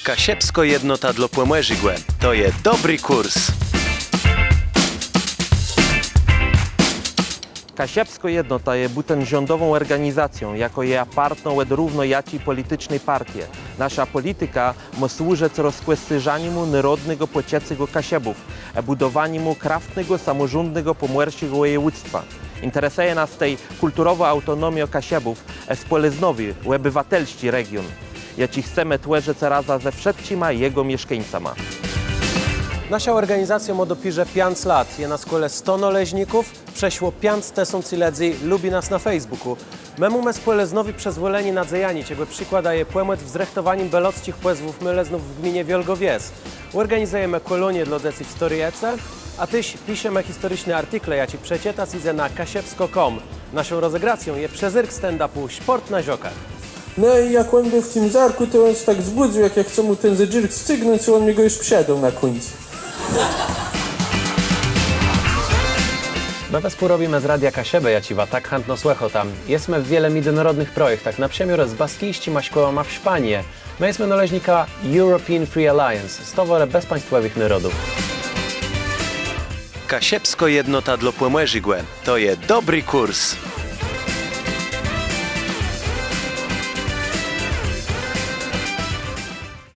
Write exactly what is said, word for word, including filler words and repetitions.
Kaszëbskô Jednota dlô Pòmòrzégò. To je dobri kùrs. Kaszëbskô Jednota je bùtenrządową òrganizacją, jakô je apartnô òd równo jaczi pòliticzny partie. Naszô pòlitika mô służëc rozkòscérzaniémù nôrodnégò pòczëcégò Kaszëbów, a bùdowaniémù kraftnégò, samòrządnégò pòmòrsczégò wòjewództwa. Jinteresëje nas tej kùlturowô aùtonomiô Kaszëbów, a spòlëznowi, òbëwatelsczi region, jaczi chcemë twòrzëc razã ze wszëtczima jegò mieszkańcama. Naszô òrganizacjô mô dopiérze piãc lat, je nas kòle sto nôleżników, przeszło piãc tësący lëdzy lubi nas na Facebookù. Më mómë spòlëznowé przëzwòlenié na dzejanié, czegò przikłôd daje pòmòc w zrëchtowanim bëlôcczich pòzwów môlëznów w gminie Wiôlgô Wies. Òrganizëjemë kòlonie dlô dzecy w Stôri Hëce, a téż piszemë historiczné artikle, jaczé przeczëtac jidze na kaszëbskò kropka com. Naszą rozegracją je przezérk stand-upu Szpòrt na zokach. No i jak òn béł w tim zérkù, to òn sã tak zbùdzył, jak jô chcã mù ten zédżérk scygnąc, i òn mie gò ju przedôł na kùńcu. Më wespół robimë z Radia Kaszëbë, jaczé wa tak chãtno słëchôta. Jesmë w wiele midzënôrodnëch projektach, na przëmiôr z baskijsczima szkòłama w Szpanie. Më jesmë nôleżnikã European Free Alliance, Stowôrë Bezpaństwòwëch Nôrodów. Kaszëbskô Jednota dlô Pòmòrzégò. To je dobri kùrs.